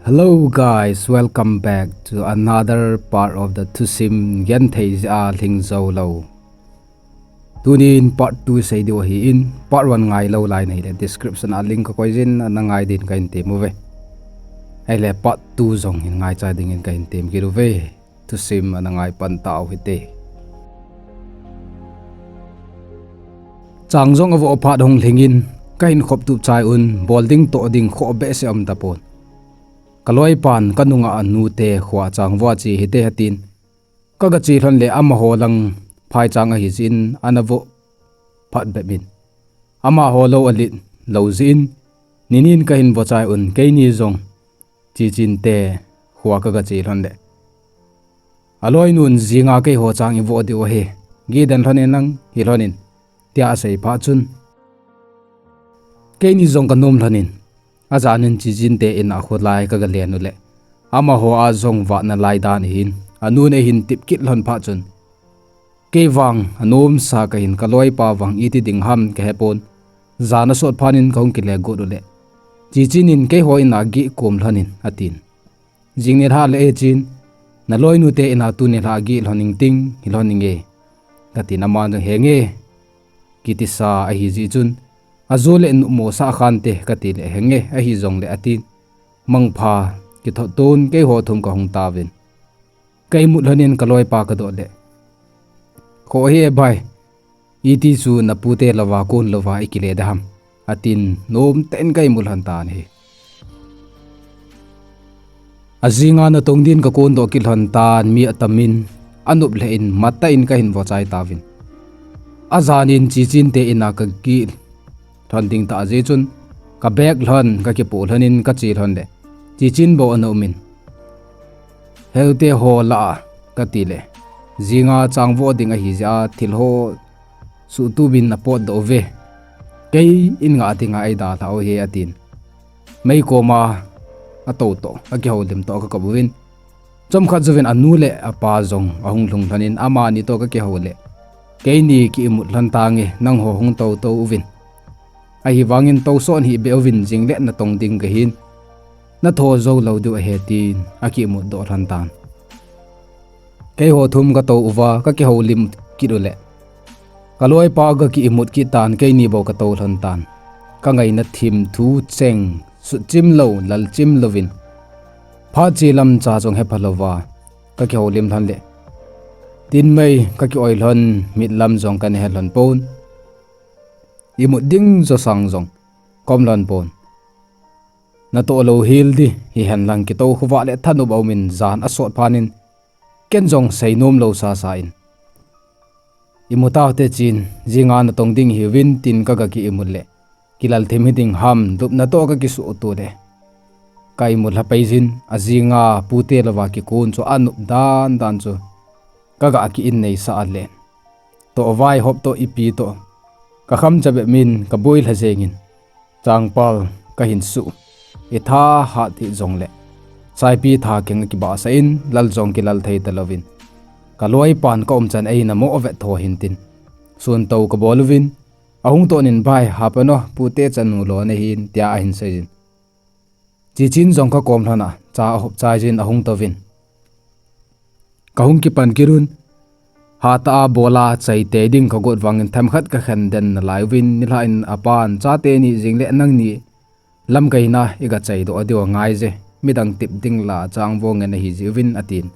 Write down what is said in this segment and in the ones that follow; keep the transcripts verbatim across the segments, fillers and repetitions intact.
Hello guys, welcome back to another part of the Thusim Genthei Jia Lhing Jou Lou. Tunin part two sei diu ahin, part one ngai lou lai nahile description a link ka koi jin, ana ngai din kahin tem uve. Ahile part two jong hin ngaicha dingin kahin tem kit uve. Thusim ana ngai pan tau hite. Chang jong avoh phat hung lhingin, kahin khop tup chai un, bol ding toh ding khoh behseh aum tapon. Ka loipan ka nunga nute khoa chang vo a che hite atin. Ka ga che lhon le amaho lang phaichang ahi jeh in ana voh phat bep in. Amaho lou alet lou jeh in, ninin kahin voh chai un keini jong Chichinte khoa ka ga che lhon le. Aloinun jinga keiho chang ivoh diu ahi. Gih den lhon in lang hi lhon in, tia asei phat chun. Keini jong ka nom lhon in, ajanin Chichinte in a kholai ka ga len u le. Amaho a jong vatna lai dan ahin, anun eihin tep kit lhon phat chun. Kei vang anomsa kahin ka loipa vang iti ding ham ka hepon. Jan asot phat in ka hung kile got u le. Chichin in keiho in a gih kom lhon in atin. Jing nilhah le e Chin, na loinute in a tu nilhah gih lhon ingting hi lhon inge. Ka tin aman jong henge. Kitisa ahi jeh chun, ajo le numo sah khante ka ti le henge ahi jong le atin. Mangpha, kithot tun keiho thum ka hung tauvin. Ka imut lhon in ka loipa ka doh le. Kho hi e bai. Iti chu na pute louva kon louva i kile da ham. Atin nomtah in ka imut lhon tan ahi. Ajinga natong din ka kon doh kit lhon tan mi atam in anop lheh in matah in ka hin voh chai tauvin. Ajanin Chichinte in a ka gih lhon ding tah jeh chun ka bag lhon ka kipoh lhon in ka che lhon le. Chichin bou ana um in. Helte ho lah a ka ti le. Jinga chang voh ding ahi jeh a thil ho suhtup in apot doh uve. Kei in ngah dinga ei dalha u ahi atin. Mei koma atou toh, akihoulim toh ka kap uvin. Chomkhat jouvin anu le apa jong ahung lhung lhon in amani toh ka kihou le. Keini ki imut lhon tange nangho hung tou tou uvin. Ahivangin touso hih beh uvin jing le natong ding kahin. Natho jou lou diu ahi tin aki imut doh lhon tan. Keiho thum ka tou uva ka kihoulim kit u le. Ka loipa ka ki imut kit tan keini bou ka tou lhon tan. Ka ngaina thim thu cheng sutchim lou, lalchim louvin. Phat che lam cha jong hepha louva ka kihoulim lhon le. Tin mei ka ki oi lhon mit lam jong ka ne he lhon pon. Imut ding jo sang jong ka um lhon pon. Natoh lou hel di hihen lang kitou khovah le thanop aum in jan asot phat in ken jong seinom lou sasa in. Imut tau te Chin, jinga natong ding hiuvin tin ka ga ki imut le. Kilal thim hi ding ham, lupna toh ka kisuh tu le. Ka imut lha pei jin, ajinga pute louva kikon chu anop dan dan chu. Ka ga ki in neisa a le. Toh vai hop toh ipi toh. Ka kham cha bep min ka boi lha jeng in. Changpal ka hin suh. I tha hat hi jong le. Saipi tha keng kibahsah in lal jong kilal thei ta louvin. Ka loipan ka um chan eina mo vet tho hin tin. Sun tou ka bol uvin. Ahung toh nin bai hapeno pute chanu lo na hin tia ahin sei jin. Chichin jong ka kom lhon a, cha ahop chai jin ahung touvin. Ka hung kipan kit un. Hatah a bola chai tei ding ka got vangin themkhat ka khen den nalai uvin nilhah in apan chate ni jing le nangni lamkaina i ga chai doh diu angai je. Midang tep ding la chang vo ngen ahi jiuvin atin.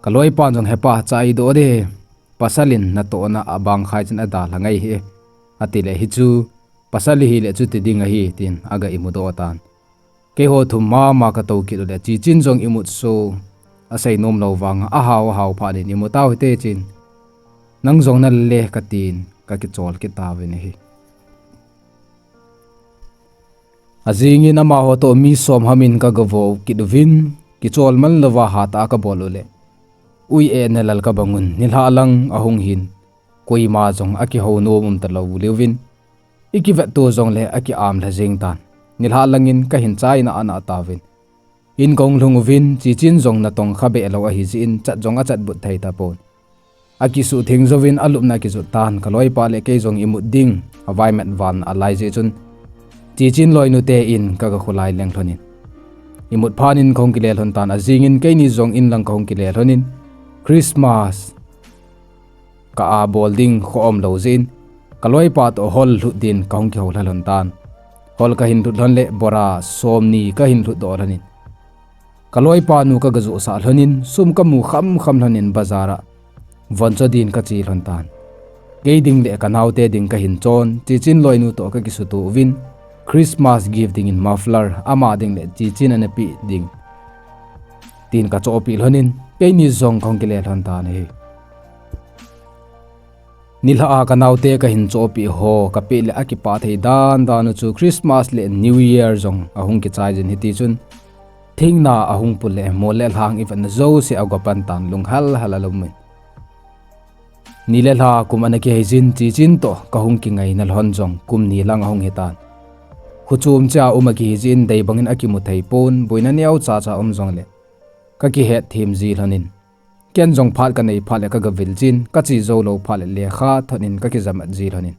Ka loipan jong hepa chai doh de. Pasal in natohna abang khai chin adalha ngai hi. Ati le hichu. Pasal hi le chuti ding ahi tin aga imu doh tan. Keiho thum mama ka tou kit u le Chichin jong imut so asei nom lou vang a ahao ahao phat in imu tau hite Chin. Nang jong na le ka tin ka kichol kit tauvin ahi. Ajing in amaho toh mi som ham in ka ga vo kit uvin kichol man louva hatah a ka bol u le. Ui e na lal ka bang un nilhah lang ahung hin. Koima jong akihou nom um ta lou liuvin. I kivet to jong le aki am lha jing tan. Nilhah langin ka hin chai na ana tauvin. In kong lhung uvin Chichin jong natong kha be lou ahi jin chat jong achat but thei ta pon. Akisuh thing jouvin alupna kijut tan ka loipa le kei jong imut ding avai met van alai jeh chun. Chichin loinu te in ka ga khulai leng lhon in. Imut phat in kahung kile lhon tan, ajing in keini jong in lang kahung kile lhon in, Christmas ka a bol ding kho um lou jeh in, kaloipa toh hall lhut din kahung kihou lha lhon tan. Hall kahin lhut lhon le bora somni kahin lhut doh lhon in, kaloipa nu kaga johsah lhon in, sum kamu kham kham lhon in bazar a von cho din kache lhon tan. Kei ding le kanaote ding kahin chon, Chichin loinu toh kakisuto uvin, Christmas gift dingin muffler, ama ding le Chichin ana pe ding, tin kachohpeh lhon in, keini jong kahung kile lhon tan ahi. Nilhah a kanaote kahin chohpeh ho kapeh le akipah thei dan dan u chu Christmas le New Year jong ahung kichai jin, hiti chun thingna ahung pul le mol le lhang ivetna jouse ago pan tan, lunghal hal alum in. Ni le lha kum ana kihei jin, Chichin toh kahung kingaina lhon jong kum ni lang ahung hitan. Khochom cheh a um akihi jeh in dei bangin akimu thei pon, boina neocha cha um jongle kakihet them ji lhon in, ken jong phat kanei phat le kaga vil jin, kache jou lou phat le lekha thot in kakijamat ji lhon in,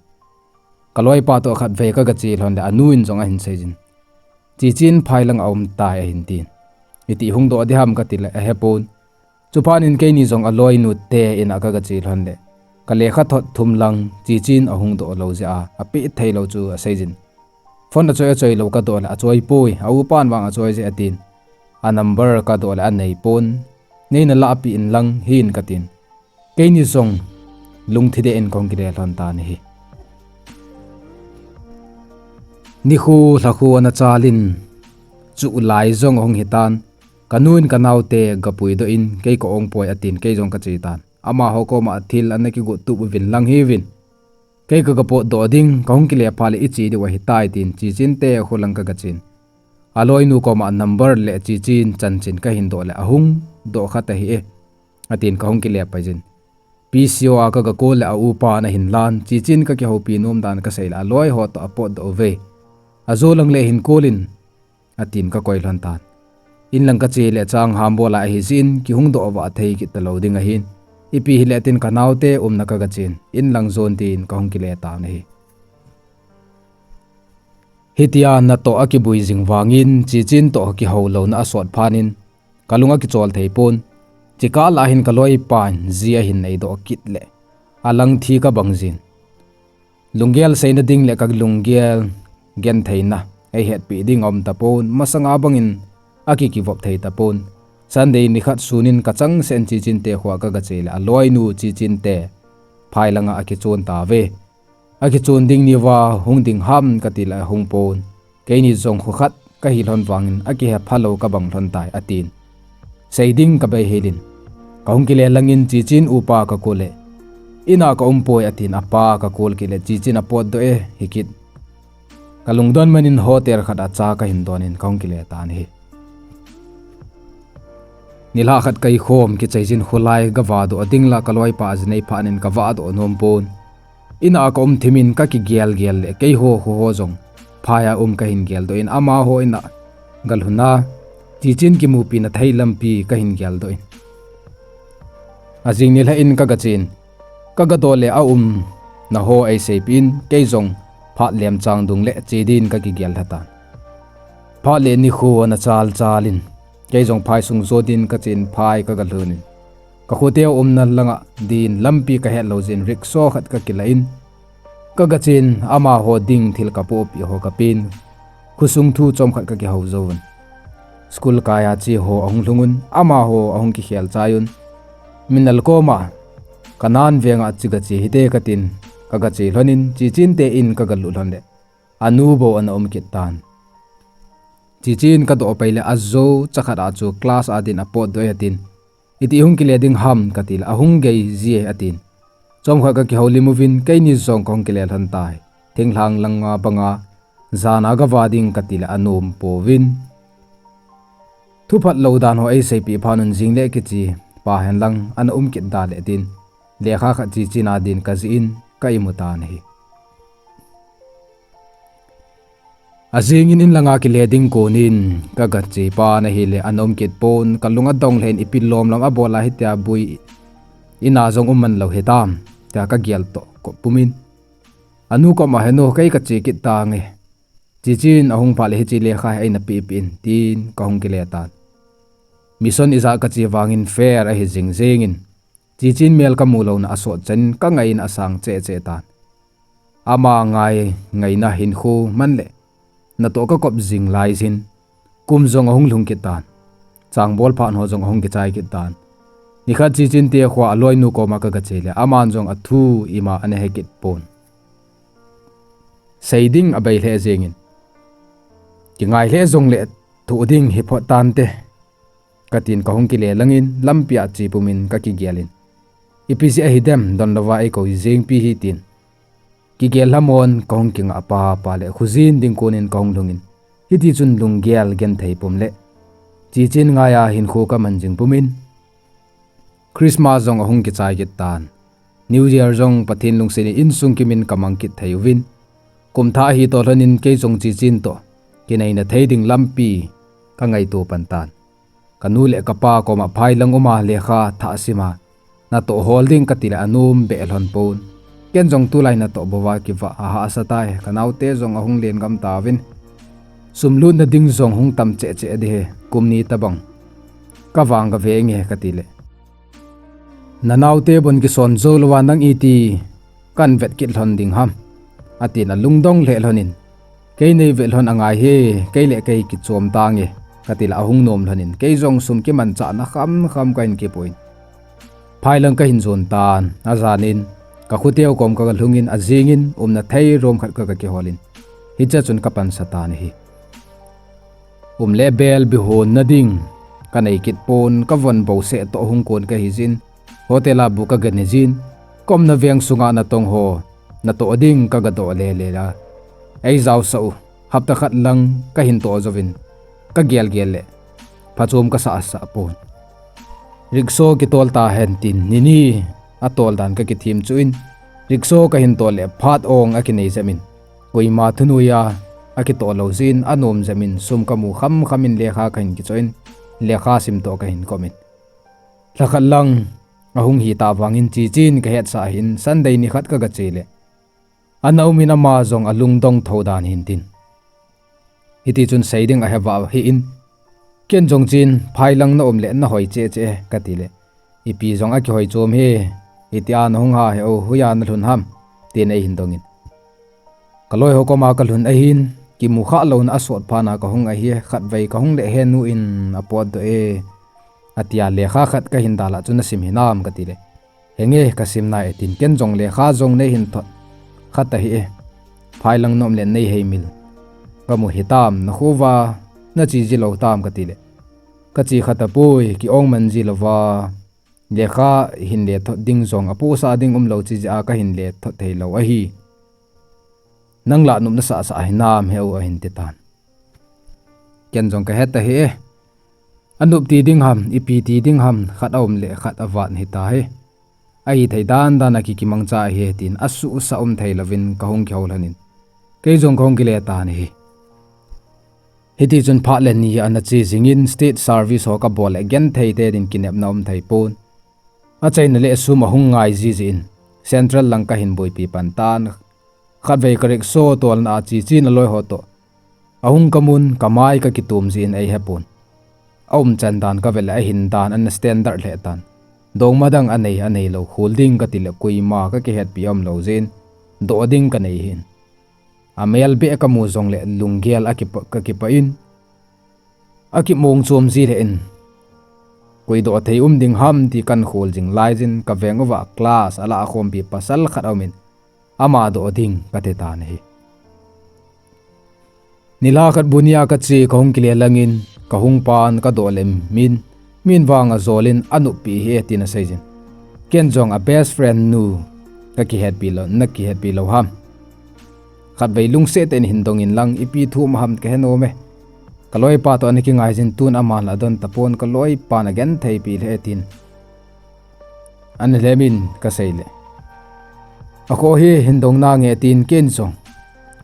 kaloipa toh khatvei kaga che lhon le anu in jong ahin sei jin, Chichin phai lang a um tai ahin tin. Iti hung doh ding ham kati le ahepon. Chuphat in keini jong aloinu te in a kaga che lhon le, kalekha thot thum lang Chichin ahung doh lou jeh a, apeh thei lou chu asei jin. Phone achoi achoi lou kadoh le achoi poi, a upan vang achoi je atin. A number kadoh le anei pon, neina lahpeh in lang hin katin. Keini jong lungthim deh in kahung kile lhon tan ahi. Nikho lhakho ana chal in, chu lai jong ahung hitan, kanu in kanaote ga puidoh in, kei ka ong poi atin, kei jong kache tan. Amaho koma thil ana kigot tup uvin lang hiuvin, kei kaga potdoh ding, kahung kile phat le iche diu ahitai tin, Chichin te kho lang kaga chen. Aloinu koma number le Chichin chanchin kahin doh le, ahung doh kha tahih e, atin kahung kile pai jin. P C O a kaga call le a upan ahin lan, Chichin kakihoupi nom dan kasei le, aloi ho toh apotdoh uve. Ajo lang le hin call in, atin kakoi lhon tan. In lang kache le chang ham bol a ahi jeh in, kihung doh vah thei kit talou ding ahin, ipi hile tin kanaote umna kaga chen, in lang jon tin kahung kile tan ahi. Hitia natoh akibui jing vangin, Chichin toh kihou louna asot phat in, kalung akichol thei pon. Chukah lah hin kaloipan ji ahin neidoh kit le, alang thi kabang jin. Lunggel seina ding le kalunggel gentheina eihetpeh ding aum tapon, masanga bangin akikivop thei tapon. Sunday nikhat sun in kachangseh in Chichin te khoa kaga che le, aloinu Chichin te phai langa akichon tauve. Akichon ding niuva hung ding ham kati le ahung pon. Keini jong kho khat kahi lhon vangin akihepha lou kabang lhon tai atin. Sei ding kabei hel in, kahung kile langin Chichin upa ka call le, in a ka um poi atin, apa ka call kit le Chichin apotdoh e, hikit. Kalungdon man in hotel khat a cha kahin don in kahung kile tan ahi. Nilhah khat kaikhom kichai jin, kholai gavahdoh ding la kaloipa ajinei phat in kavahdoh nom pon. In a ka um thim in kakigel gel le keiho kho ho jong phai a um kahin geldoh in, amaho in a galhun a Chichin kimupina thei lampi kahin geldoh in. Ajing nilhah in kaga chen, kaga doh le aumna ho eiseipeh in, kei jong phat lemchang dung le che din kakigel lha tan. Phat le nikho ana chal chal in, kei jong phai sung jo din kachen, phai kaga lhun in, kakhoteu umna langa din lampi kahet lou jeh in rickshaw khat kakila in, kaga chen, amaho ding thil kapohpeh ho kapen, khosung thu chomkhat kakihou jouvin, school kai a che ho ahung lhung un, amaho ahung kikhel chai un, Minal koma, Kanan venga chu gache hite katin, kaga che lhon in, Chichin te in kaga lut lhon le, anu bou ana um kit tan. Chichin kadoh pai le ajo chakhat a chu class a din apotdoh e atin, iti hung kile ding ham kati le ahung gei jie atin. Chomkhat kakihoulim uvin keini jong kahung kile lhon tai. Thinglhang langa banga jana gava ding kati le anom pouvin. Thuphat lou dan ho eiseipeh phat un jing le kiche pa hen lang ana um kit da le tin, lekha khat Chichin a din kajih in ka imu tan ahi. Ajing in in langa kile ding kon in kaga che pan ahile ana um kit pon, kalung adong lheh in ipi lom lam abol a hitia bui in a jong um man lou hitam tia kagel toh kop pum in, anu koma, henu, kei kache kit tange. Chichin ahung phat le hiche lekha hi eina pehpeh in, tin kahung kile tan. Mission ija kache vangin fail ahi jing jengin, Chichin mel kamu louna asot chanin kangaina asang cheh cheh tan. Ama ngai, ngaina hinkho man le natoh kakop jing laijin, kum jong ahung lhung kit tan. Changbol phat ho jong ahung kichai kit tan. Nikhat Chichin te khoa aloinu koma kagache le, aman jong athu ima ana he kit pon. Sei ding abei lheh jengin, kingai lheh jongle thoh ding hi phot tante, katin kahung kile langin, lampia che pumin kakigelin, ipi jeh ahi dem, donlouva eikou jengpi hi tin, kigel lhamon kahung kingah papa le khojin ding konin kahung lhungin, hitichun lunggel genthei pum le Chichin ngaija hinkho kaman jing pumin, Christmas jong ahung kichai kit tan. New Year jong Pathen lungsetin insung kimin kamang kit thei uvin, kum thah ahitoh lhonin kei jong Chichin toh kineina thei ding lampi kangaito pan tan. Kanu le kapa koma phailang uma lekha thah sima natoh hol ding katile anom beh lhon pon. Ken jong tulai natoh bouva kivah ahahsa tai, kanaote jong ahung len gam tauvin, sum lutna ding jong hung tam cheh cheh ding hi, kum ni tobang kavang kave nge katile, nanaote bon kison jou louva nang iti kahin vet kit lhon ding ham, atin alungdong lheh lhonin, kei neivet lhon angai hi, kei le kei kichom tange, katile ahung nom lhonin, kei jong sum kimanchahna khamkham kahin kipoin, phailang kahin jon tan. Ajanin kakhoteu kom kagalhungin, ajingin umna thei room khat kagakiholin, hichea chun kapansa tan ahi. Um le bel bihonna ding kanei kit pon, kavon bouseh toh hung kon kahijin, hotel a bu kaganejin, kaumna veng sunga natong ho natoh ding kagadoh lele a, eijaosah u, hapta khat lang kahin toh jouvin, kagelgel le phachom kasahsah pon. Rickshaw kitol tahen tin nini atol dan kakithem chuin, rickshaw kahin tol le phat ong akinei jemin, koima thunoiya akitoh lou jeh in anom jemin, sum kamu khamkhamin lekha kahin kichoh in, lekha sim toh kahin komin, lhakhat lang ahung hita vangin Chichin kahetsah ahin, Sunday nikhat kagache le, ana umin ama jong alungdong thou dan hintin, hitichun sei ding ahevah hih in, ken jong Chin, phailang naum le nahoi cheh cheh e katile, ipi jong akihoi chom hi, itia nahung ha he u, hoiya nalhun ham, tin eihin dongin, kaloiho koma kalhun ahin, kimu khah louna asot phatna kahung ahi, khatvei kahung le henu in apotdoh e, atia, lekha khat kahin dalha chu nasim hinam katile, henge kasim nai e tin, ken jong lekha jong neihin thot kha tahih e, phailang naum le neiheimil kamu hitam, nakhova nache ji lou tam katile, kache kha tapoi, ki-ong man ji louva, lekha hinle thot ding jong apohsah ding umlou che jeh a kahinle thot theilou ahi, nang la nop nasahsah hinam he u ahin titan. Ken jong kahet tahih e, anop ti ding ham, ipi ti ding ham, khat aum le khat avat hita hi, ahithei dandan a kikimangcha ahi tin asuhsah um theilouvin kahung kihou lhonin, kei jong kahung kile tan ahi. Hitichun phat le ni ana che jingin, state service ho kabol le genthei te din kinepna um thei pon, achaina le sum ahung ngai ji jeh in, Central lang kahin boipi pan tan. Khatvei ka rickshaw tolna a Chichin aloiho toh ahung kamun, kamai kakitum jeh in eihepon, aumchan dan kavet le ahin dan ana standard lheh tan. Dongma dang anei aneilou khol ding katile, koima kakihetpi aumlou jeh in doh ding kanei hin, amel beh kamu jongle lunggel akipah, kakipah in, akimong chom ji lheh in, koi doh thei um ding ham ti kahin khol jing laijin, kaveng uva class alah khompi pasal khat aumin, ama doh ding kati tan ahi. Nilhah khat bu nia kache kahung kile langin, kahung pan kadoh le min, min vang ajolin, anoppi hih e tin aseijin, ken jong a best friend nu, kakihetpi lou, nakihetpi lou ham? Khatvei lungset tah in hin dongin lang, ipi thu um ham kahe nom e. Kaloipa toh ana kingaijin, tun aman la adon tapon, kaloipan agentheipi lheh e tin, ana lhemin kaseile, akhoh hi hin dong nange tin, ken jong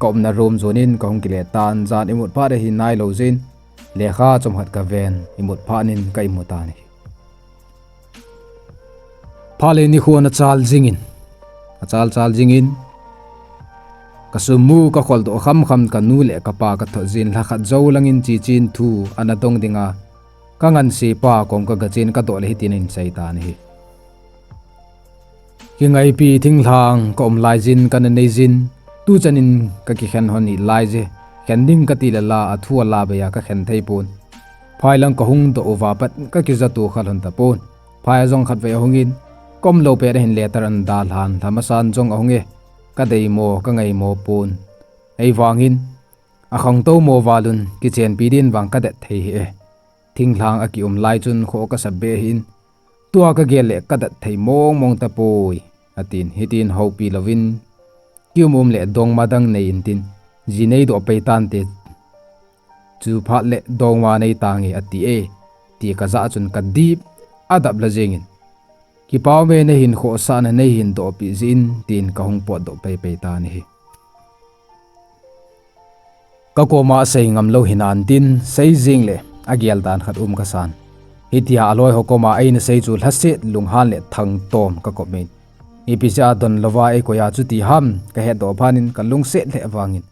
kaumna room jonin kahung kile tan. Jan imut phat ahi nailou jeh in, lekha chomkhat kaven, imut phat in ka imu tan ahi. Phat le nikho ana chal jingin, achal chal jingin, Ka sum mu ka kholdoh khamkham ka nu le ka pa ka thot jin lha khat jou langin chi chin thu ana dong dinga ka ngansi pa kom ka gachen ka doh le hitin in sei tan ahi. Kingaipi thinglhang ka um lai jin ka na nei jin, tu chanin ka kikhen hon hi lai je, khen ding ka ti le la a thu a la bei a ka khen thei pon. Phai lang ka hung doh uva pat ka kija tu kha lhon ta pon. Phai a jong khat vei a hungin, kom lo pet a hin letter an da lhan lha masan jong a hung e, ka dei mo, ka ngai mo pon. Ei vangin, a khang to mo valun, kichenpi din vang ka det thei hi e. Thinglhang a ki um lai chun kho ka sap be hin, tua ka gel le ka dat thei mong mong ta poi, a tin. Hitin houpi lovin, ki um um le dongma dang nei in tin, ji nei doh pei tan te, chu phat le dongma nei tange a ti e, ti ka jah chun ka dip a dap la jingin, kipau me nei hin khohsahna nei hin doh pi jin tin ka hung pot doh pei pei tan ahi. Ka koma a sei ngam lo hinan tin, sei jing le a gel dan khat um ka san. Hitia a loi ho koma ei na sei chu lhaset lunghan le thang tom ka kop in. Ipi sia don lova ei koya chu ti ham, ka het doh phanin ka lungset le vangin.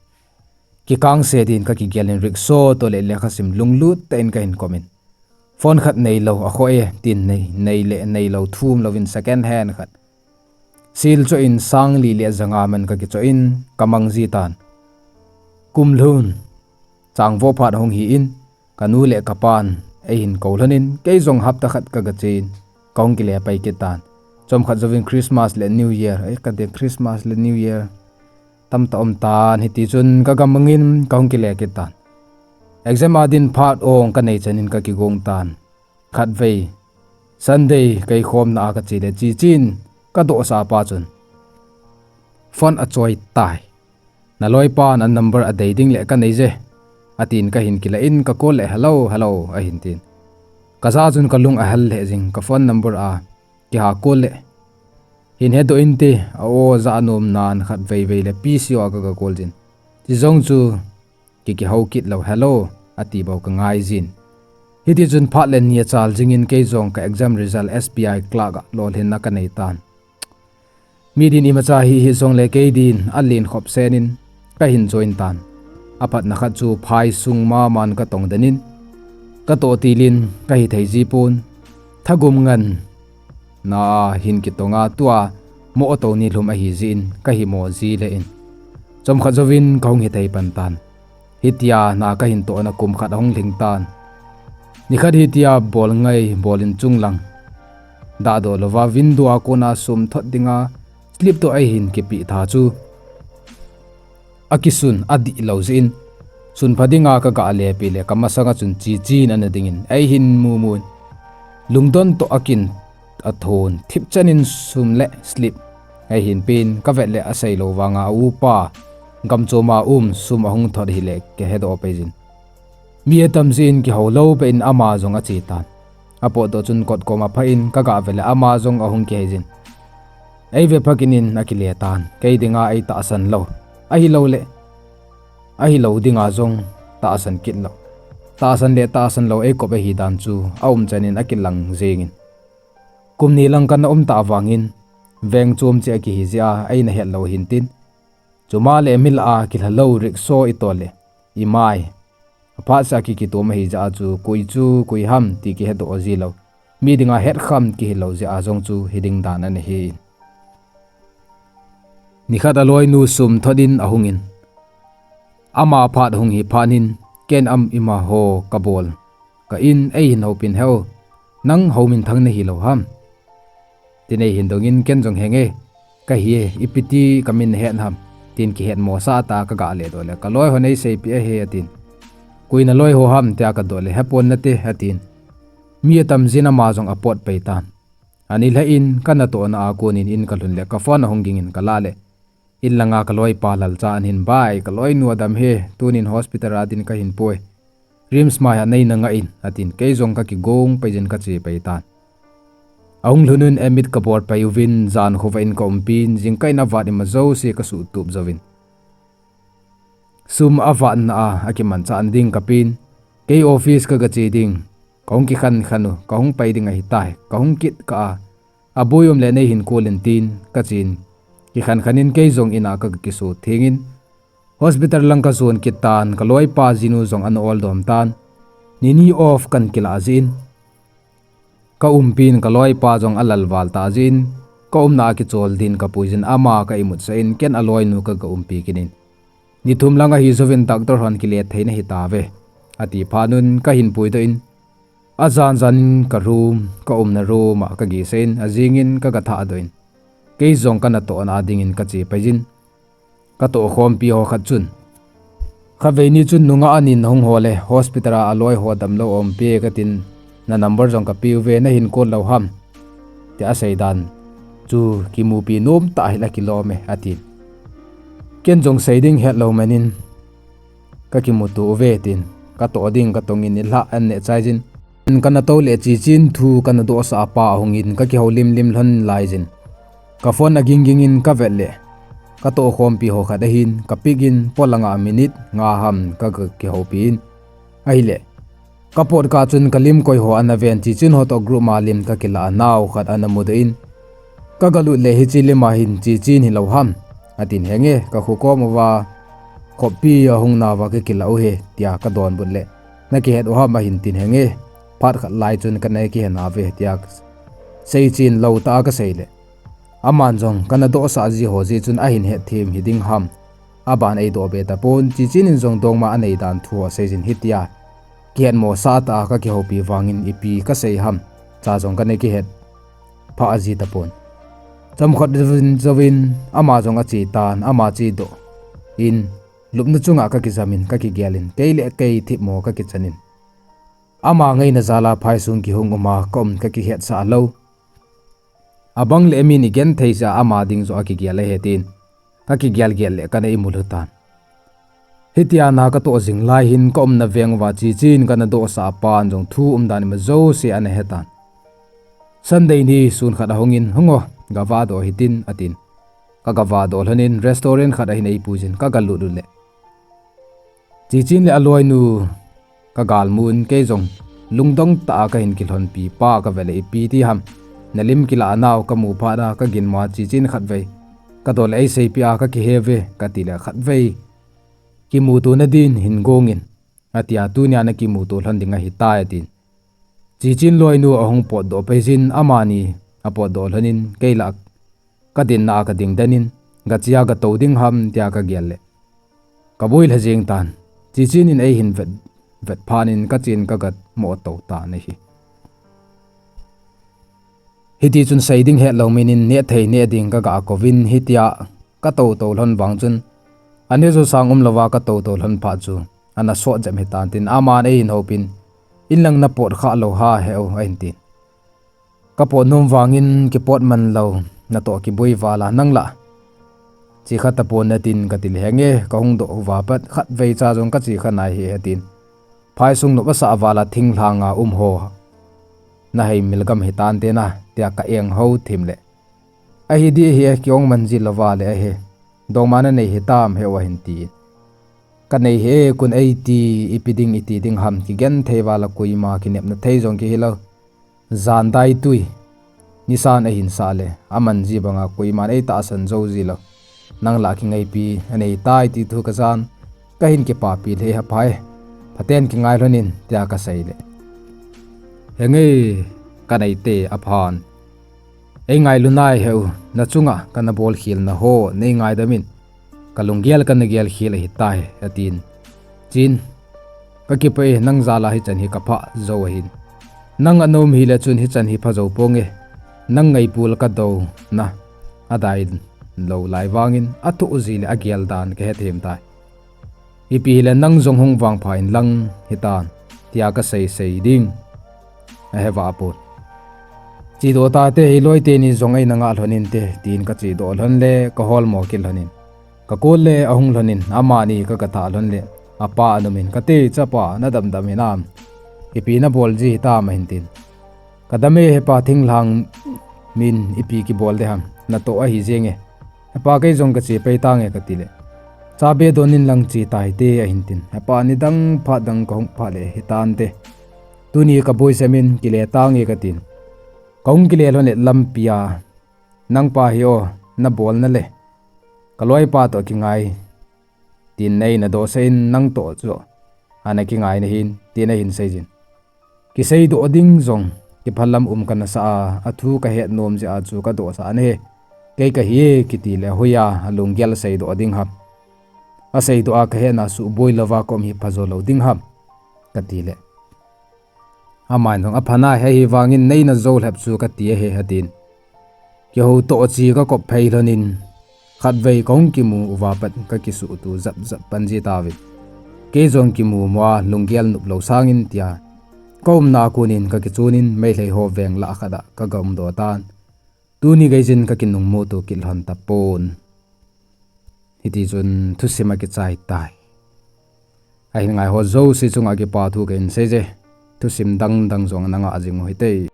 Kikang se din ka kigel in rickshaw to le lekha sim lunglut ta in ka hin kom in. Phone khat nei lo a kho e, tin nei, nei le nei lo thum lovin second hand khat. Sil cho in sang li le zanga man ka kicho in ka mang ji tan. Kum lhun, chang vo phat hung hi in, ka nu le ka pan, ei hin ko lhon in, kei jong hapta khat ka ga chen, ka hung kile pai kit tan. Chomkhat jouvin Christmas le New Year, ei ka de Christmas le New Year. Tamta um tan, hiti chun ka gam mangin ka hung kile kit tan. Exam a din phat ong ka nei chanin ka kigong tan. Khatvei, Sunday kei khomna a ka che le chi chin ka dohsa pa chun, phone a choi tai. Na loipan a number a dei ding le ka nei je, a tin ka hin kila in ka call le, "Hello, hello," a hin tin. Ka ja chun ka lung a hal le jing ka phone number a kiha call le. Hin he doh in te, a o ja nom nan khatvei vei le P C O a ka ga call jin. Chi jong chu ki kiho kit lo, "Hello," a ti bou ka ngai jin. Hiti chun phat le ni a chal jingin kei jong ka exam result S B I clerk a lolhinna ka nei tan. Mi din imacha hi hi jong le kei din a lin khop senin ka hin join tan. A patna khat chu phai sung maman ka tong denin ka toh tilin ka hi thei ji pon. Thagum ngan na hin kitonga tua mo auto ni lhum ahi jin ka hi mo ji le in. Chomkhat jouvin ka hung hi thei pan tan. Hitia na ka hin tohna kum khat a hung lhing tan. Nikhat hitia bol ngai, bol in chung lang. Dahdoh lova window a kona sum thot dinga slip toh ei hin kipi tha chu. A kisun a dih lo jin. Sun pha dinga ka ga le pi le ka masanga chun chi chin ana dingin ei hin mu mun. Lungdon toh a kin a thon thip chanin sum le slip. Ei hin pin ka vet le a sei lo vanga a upa. Gam choma um sum a hung thot hi le ke he doh pai jin. Mi a tam jin kiho lo pe in ama jong a chi tan. A pot doh chun kot koma pha in ka ga vet le ama jong a hung kihei jin. Ei ve phakin in a kile tan. Kei dinga ei tahsan lo. Ahi lo le. Ahi lo dinga jong tahsan kit lo. Tahsan le tahsan lo ei kop ahi dan chu a um chanin a kilang jingin. Kum ni lang kan a um ta vangin. Veng chom che a kihi jia ei na het lo hin tin. Chuma le mil a kilha lo rickshaw i to le. I mai. A phat sa ki kitom ahi jia chu koi chu koi ham ti ki he doh ji lo. Mi dinga het kham ki hi lo jia jong chu hi ding dan ana hi. Nikhat a loinu sum thot in a hungin. Ama phat hung hi phanin ken am ima ho ka bol. Ka in ei hin hopin heu. Nang ho min thang na hi lo ham. Tin ei hin dongin ken jong henge. Ka hi e, ipi ti ka min het ham. Tin ki het mo sa ta ka ga le doh le. Ka loi ho nei sei pi a he a tin. Koi na loi ho ham tia ka doh le. He pon na te a tin. Mi a tam jin ama jong a pot pai tan. Ani lha in ka na tohna a konin in ka lhun le ka phone a hung gingin ka la le. In langa ka loipa lalcha an hin bai, ka loinu a dam he, tunin hospital a din ka hin poi. RIMS mai a nei na nga in, a tin kei jong ka kigong pai jin ka che pai tan. A hung lhunun admit ka bol pai uvin, jan khovah in ka um pin, jingkah in a vat ima jouse ka suh tup jouvin. Sum a vatna a, a kimanchah ding ka pin. Kei office ka ga che ding. Ka hung kikhan khan u, ka hung pai ding ahi tai, ka hung kit ka a. A boi um le nei hin call in tin, ka chin. Kikhan khan in kei jong in a ka ga kisu thingin, Hospital lang kajon kit tan, kaloipa jinu jong ana oldom tan. Nini off kan kilah jin, ka umpin kaloipa jong alal val ta jin, ka umna a kichol din kapui jin ama ka imutsah in, ken aloinu kaga umpi kit in. Ni thum lang ahi jouvin doctor hon kile thei nahi tauve, ati phat un kahin puidoh in, ajan jan in ka room, ka umna room a kagei sah in, ajing in kaga thahdoh in, kei jong kana tohna dingin kache pai jin. Katoh khompi ho khat chun, khatvei ni chun nungah anin nahung hol e, hospital a aloi ho damlou aumpi e katin, na number jong kapeuve, nahin call lou ham, tia asei dan chu kimupi nom tah hel akilom e, atin. Ken jong sei ding hetlou man in, kakimuto uve tin, katoh ding katong in nilhah an neh chai jin. Kana tou le Chichin thu kana dohsah a pa ahung in kakihou limlim lhon lai jin. Ka phone aging ging in kavet le, katoh khompi ho khat ahin, ka pick in, polanga minute nga ham ka, kakihoupi in. Ahile, kapot kah chun kalim koi ho ana ven, Chichin ho toh group a lim kakilah a nao khat ana mudoh in, kagalut le, hiche lim a hin Chichin hilou ham, atin. Henge, kakho kom uva khopi ahung nauva kakilah u ahi, tia kadonbut le, nakihet u ham, ahin tin. Henge, phat khat lai chun kana kihe nauve, tia seichen lou tah a kasei le, aman jong kana dohsah ji ho jeh chun ahin hetthem hiding ham, aban eidoh be tapon, Chichin in jong dongma anei dan thu ho asei jin, hitia kihetmosah tah a kakihoupi vangin ipi kasei ham, cha jong kana kihet phah ji tapon. Chomkhat jouvin, jouvin ama jong ache tan, ama chedoh in, lupna chunga kakijam in, kakigel in, kei le kei thipmo kakichan in, ama ngaina jal a phaisung kihung um a ka um kakihetsah lou. Abang le amin igenthei jeh a ama ding joh akigel ahi tin, kakigel gel le kana imut lhu tan. Hitia na katoh jing lai hin ka umna veng uva Chichin kana dohsah a pan jong thu umdan ima jouse ana hetan. Sunday ni sun khat ahung in, hung o, gavadoh hitin, atin. Kagavadoh lhon in restaurant khat ahin eipui jin, kagalut u le, Chichin le aloinu kagalmun, kei jong lungdong tah a kahin kilhonpi pa kavet le, ipi ti ham, nalim kilah nau kamu phat a kaginmo a, Chichin khatvei kadoh le eiseipeh a kakihe uve, kati le, khatvei kimutona din hin gong in, atia, tunia nakimuto lhon ding ahitai, atin. Chichin loinu ahung potdoh pai jin, amani apotdoh lhon in, kei lah kadinna a kading den in, gachea gatou ding ham, tia kagel le, kaboi lha jeng tan. Chichin in eihin vet, vet phat in kachen kagamo tou tan ahi. Hitichun sei ding hetlou man in, nehthei neh ding kaga kouvin, hitia katou tou lhon vang chun, aneo sang umlouva katou tou lhon phat chu ana sot jep hitan tin, aman eihin houpin, in lang napot khalou ham he u, ahin tin. Kapot nom vangin, kipot man lou, natoh kiboi val a nang lah che kha tapon natin, kati le, henge, kahung doh uva pat khatvei cha jong kache kha nai hih e, atin. Phaisung nop asah val a thinglhang a um ho naheimil gam hitante na, tia ka enghou thim le, ahi dih hih e, kiong man ji louva le ahi, dongma nanei hitam he u, ahin tin. Kanei hih e, kon eiti, ipi ding iti ding ham, kigenthei val a koima kinepna thei jong kihilou. Jan dai tui nisan ahin sah le, aman ji banga koiman eitahsan jou ji lou. Nang lah kingaipi aneitai ti thu kajan, kahin kipapi lheh, hapha e, phaten kingai lhon in, tia kasei le, henge, kanei te, aphan. Eingailu nai he u, nachunga kana bolkhelna ho neingaidam in, kalunggel kana gelkhel ahitai, atin. Chin, kakipah e, nang jal a hichan hi kaphah jou ahin. Nang anom hile chun hichan hi phajou ponge. Nang ngaipul kadouna adai lou lai vangin, athoh ji le agel dan kahethem tai. Ipi hile nang jong hung vangpha inlang hitan, tia kasei sei ding aheva pon. Chedoh tate, hiloi teni jong eina ngah lhon inte, tin kachedoh lhon le kaholmo kit lhon in, kakol le ahung lhon in, amani kaga thah lhon le, apa anum in, kati, chapa, nadamdam hinam? Ipi nabol ji hitam, ahin tin. Kadam e hepa, thinglhang min ipi kibol ding ham, natoh ahi jenge. Hepa, kei jong kache pai tange, kati le, cha be don inlang che taite, ahin tin. Hepa, nidang phat dang kahung phat le hitante, tuni kaboiseh min, kile tange, katin. Kahung kile lhon le lampia, nangpa hi o, nabolna le kaloipa toh kingai tin neina dohsah in nang toh chu ana kingai nahin, tin ahin seijin. Kiseidoh ding jong kiphalam um kana sa a, athu kahet nom jeh a chu kadohsah nahi. Kei kahi e, kiti le, hoiya alunggel seidoh ding ham. Aseidoh a kahetna suhboi louva kaum hi phajo lou ding ham, kati le. Aman jong, apha nai, ahivangin neina jou lhep chu kati ahi, atin. Kihoutoh che kakop phei lhonin, khatvei kahung kimu uva pat kakisuhto japjap pan ji tauvin. Kei jong kimu mua lunggel nop lou sangin tia, kaumna a konin kakichonin Meitei ho veng lah khat a kaga umdoh tan. Tuni geijin kakinungmuto kit lhon tapon. Hitichun thusim akichai tai. Ahin ngaiho jouse chunga kipa thu kahin seije. Thusim dangdang jong nanga jing u hite.